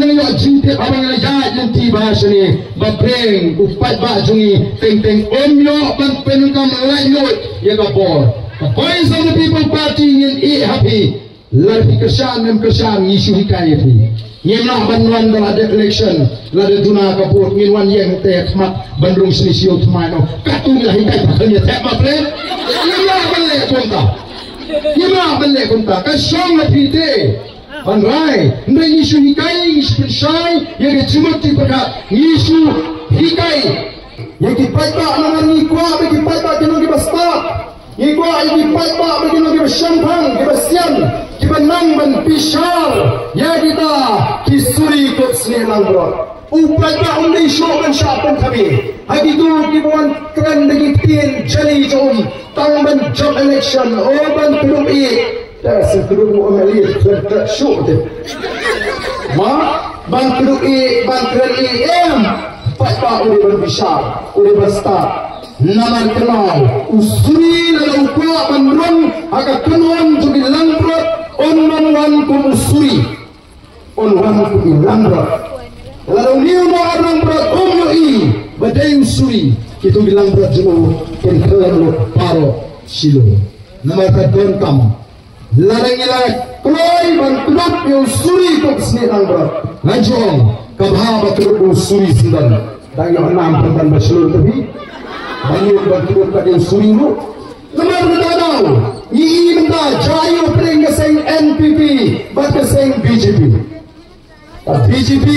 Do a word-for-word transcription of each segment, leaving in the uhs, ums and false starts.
ban ïoh jingtip haba nga ïaid lynti bha shane, ba pyrshang u paidbah jong ngi teng teng um ïoh ban pyndonkam laitluid ïa ka bor. Voice of the People Party ngin ïeh ha phi. Lada phi kyrshan, em kyrshan, ngi shu hikai ïa phi. Ngim lah ban wan da la dep election, lada duna ka vote, ngin wan ïeng te khmat ban rung sni shu thymmai noh. Katto ngi la hikai, ba kham ïa thep ma plen. Ngim lah ban leh kumta. Ngim lah ban leh kumta. Ka shong ha phi te ban rai. Hynrei ngi shu hikai, ngi shu pynshai ïa ka jingmut jingpyrkhat. Ngi shu hikai ïa ki paidbah, namar ngi kwah ba ki paidbah kin long kiba stad. Ngi kwah ïa ki paidbah ba kin long kiba shemphang, kiba sian, kiba nang ban bishar ïa kita ki suri kot snieh langbrot. U paidbah um dei shuh ban shah pynthame ha kito kiba wan kren da ki ktien jali jong um tang ban jop election, oh ban kdup ïeh. Te shu kdup u M L A kren kren shuh te. Ma, ban kdup ïeh, ban kren ïeh, em. Paidbah u dei ban bishar, u dei ban stad. Namar kynmaw, u suri lada u kwah ban rung ha ka kynhun jong ki langbrot, un ym wan kum u suri. Un wan kum ki langbrot. Lada une u nongarilangbrot um ïohi ba dei u suri, kito ki langbrot jong u kin khlem lut baroh shilliang. Namar ka donkam, lada ngi la kloi ban kdup ïa u suri kot snieh langbrot, nga ju ong, ka bha ba kdup u suri syndon. Dang ïoh nam pynban ba shlur te phi. Ban ïoh ban kdup ka dei u suri ruh. Namar kata daw, ngi i mynta jia ïoh pyrshang ka seng N P P bad ka seng B J P. Ka B J P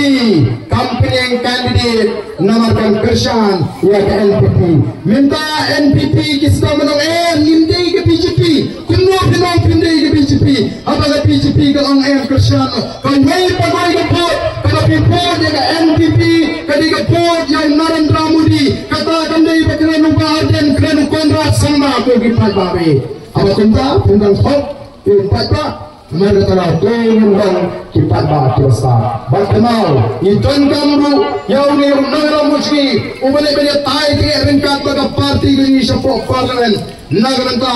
kam pynïeng candidate namar kam kyrshan ïa ka N P P. Mynta N P P ki sdang ban ong, eh, ngim dei ka B J P. Kumno phin ong phin dei ka B J P haba ka B J P ka ong em kyrshan? Kawei pat kawei ka vote, kaba phi vote ïa ka N P P, ka dei ka vote ïa u Narendra Modi. Kata kam dei ba kren u Bah Ardent, kren u Conrad Sangma, ko ki paidbah re. Haba kumta phin dang thok ïa u paidbah. Namar kata la to ngin dang ki paidbah kiba stad. Bad kynmaw, ngi donkam ruh ïa une u nongïalam jong ngi uba leh ban ïatai te ryngkat bad ka party ka jong ngi shapoh Parliament. Na ka bynta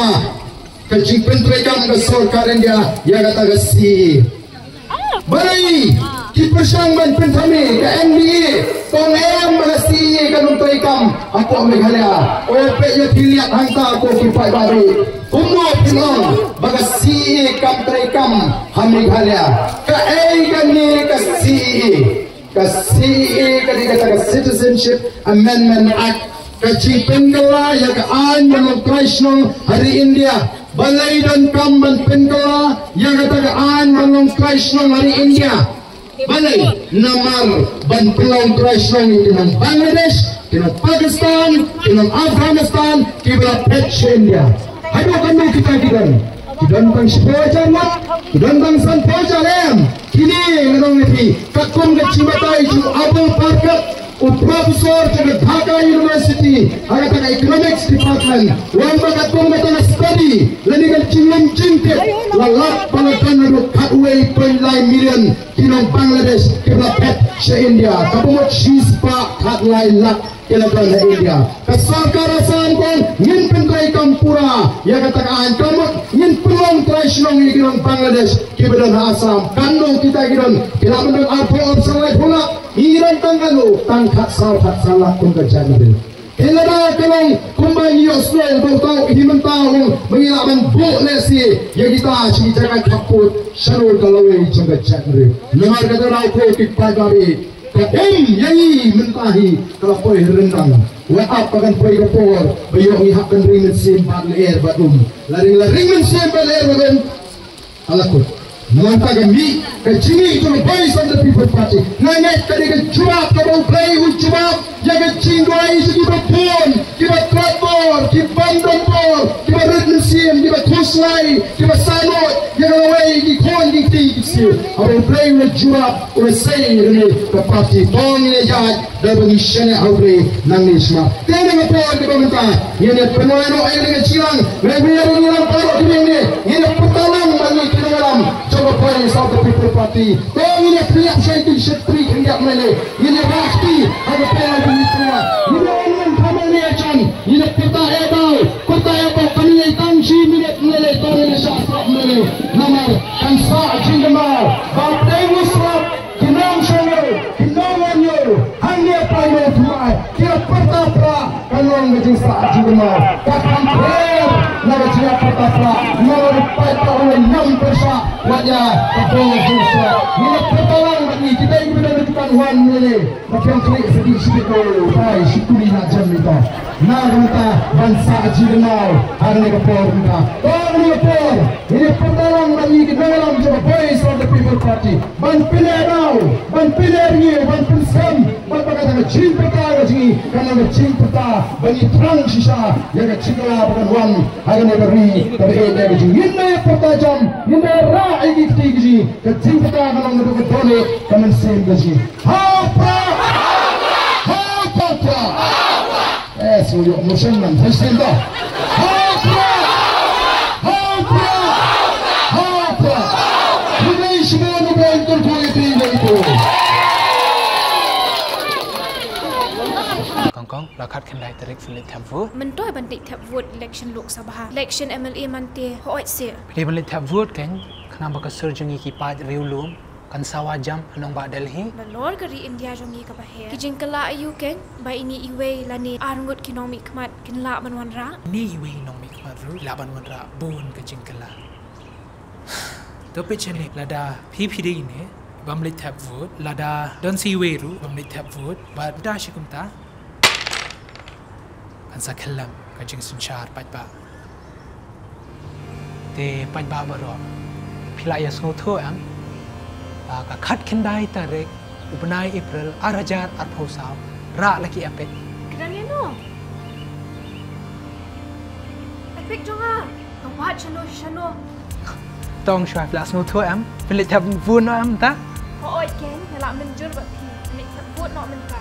ka jingpyntreikam ka sorkar India ïa kata ka C A A. Balei ki pyrshang ban pynthame, ka N D A ka ong em ba ka C A A kan ym treikam hapoh Meghalaya? O peit ïa ki liat hangta ko ki paidbah re. Kumno phin ong ba ka C A A kam treikam ha Meghalaya? Kaei kane ka C A A? Ka C A A ka dei kata ka Citizenship Amendment Act, ka jingpynkylla ïa ka aiñ ban long trai shnong ha ri India. Balei donkam ban pynkylla ïa kata ka aiñ ban long trai shnong ha ri India? Balei? Namar ban pynlong trai shnong ïa ki nong Bangladesh, ki nong Pakistan, ki nong Afghanistan, kiba la phet sha India. Haduh katno kita ki don? Ki don tang shiphew hajar ngut, ki don tang sanphew hajar, em. Kine nga ong ïa phi, katkum ka jingbatai jong u Abul Barkat, u professor jong ka Dhaka University ha kata ka Economics Department, u ong ba katkum kata ka study lane ka jinglum jingtip, la lap ba la don haduh khatwei point lai million ki nong Bangladesh kiba la phet sha India. Kaba mut shispah khatlai lak ki la don ha India. Ka sorkar Assam ka ong ngin pyntreikam pura ïa kata ka aiñ, ka mut ngin pynlong trai shnong ïa ki nong Bangladesh kiba don ha Assam. Katno kita ki don? Ki lah ban don arphew, arphew san, laiphew lak. Ngi don tang katno? Tang khatsaw, khatsan lak kum ka jaitbynriew. Te lada ka long kumba ngi ïohsngew ba uta u Himanta u ong ba ngi lah ban buh lehse ïa kita sha ki jaka khappud, shano ka lawei jong ka jaitbynriew? Namar kata daw ko ki paidbah, ka um ïa ngi mynta hi ka la poi ryndang. Wat ap ba kan poi ka por ba ïoh ngi hap ban ring mynsiem bad lyer bad um. La ring, la ring mynsiem bad lyer bad um, ala kut. Namar kata ka mih ka jingmih jong ka Voice of the People Party, nga ngeit ka dei ka jubab kaba U Blei un jubab ïa ka jingduwai jong kiba bun, kiba klet bor, kiba don bor, kiba rit mynsiem, kiba khuslai, kiba sahnoh ïa ka lawei, ki khun, ki kti, ki ksiew. Haba U Blei u la jubab, u la sei ïa kane ka party. To ngin ïa ïaid da ba ngi shaniah ha U Blei nangne shakhmat. Te na ka por kaba mynta ngin ïa pynlong noh ïa kane ka jingïalang. Ngi ïa ïalang baroh ki ïing ne ngin ïa pyrta lang ba ngi ki nongïalam jong ka Voice of the People Party. To ngin ïa pynïap shai ki shatri khyndiat mynne. Ngin ïa rah kti ha ka por ba ngi pynïap. Ngin ïa ong ngan thaman ïa jan. Ngin ïa pyrta eh dau, pyrta eh bok, kan ïa tang shi minit mynne, to ngin ïa shah sap mynne. Namar kan sah jingkynmaw ba dei u slap. Ki nongshong ïew, ki nongwan ïew, hangne Paidbah thymmai, ki la pyrta pra, ka long ka jingsah jingkynmaw. Ka kham pher, Na ka jingïapyrta pra, na ka jingïapyrta u la ñiam pyrshah, wat ïa ka bor jong sa. Ngi la pyrta lang bad ngi, kita kiba don ha dukan wan mynne. Ka pyrthei sa ki shibit ko, pai shi kuli na jam ita. Na ka bynta ban sa jingkynmaw ha kane ka por mynta. Ka kane ka por, ngi la pyrta lang bad ngi ki nongïalam jong ka Voice of the People Party. Ban pynïaid daw, ban pynïaid ngi, ban pynskhem, ban ba kata ka jingpyrta ka jong ngi, kan long ka jingpyrta ba ngi thrang shisha ïa ka jingkylla ba kan wan ha kane ka ri kaba ïeit ka jong ngi. Ngin ïa pyrta jam, ngin ïa rah ïa ki kti ka jong ngi, ka jingpyrta kan long kaba ka dohnud ka mynsiem ka jong ngi. Ha u Prah! Ha u Prah! Eh, so ïoh motion man, first time to. Ha u Prah! Ha u Prah! Ha u Prah! Khublei shibun u Bah Kyrkhu ïa phi ïa phi. Kong kong, la khatkhyndai tarik phin leit thep vote. Mynta ban leit thep vote election Lok Sabha. Election M L A mynta hooid seh. Phi dei ban leit thep vote kan, khnang ba ka sur jong ngi ki paid riewlum kan sawa jam ha nongbah Delhi. Nalor ka ri India jong ngi kaba heh. Ki jingkylla aïu kan, ba ine iwei lane arngut ki nongmihkhmat kin lah ban wanrah. Ine iwei i nongmihkhmat ruh i lah ban wanrah bun ka jingkylla. To peit shane, lada phi phi dei ine bym leit thep vote, lada don sa iwei ruh bym leit thep vote, bad da shi kumta kan sa khyllem ka jingsynshar paidbah. Te paidbah baroh, phi la ïa sngewthuh em? Ba ka khatkhyndai tarik u bnai April ar hajar arphew saw, rah la ki epic. Kren ïa no? Epic jong nga. Ka wad shano shano. Tong shuwa, phi la sngewthuh em? Phin leit thep vote noh em ta? Hooid ken, nga la mynjur bad phi. Phin leit thep vote noh mynta.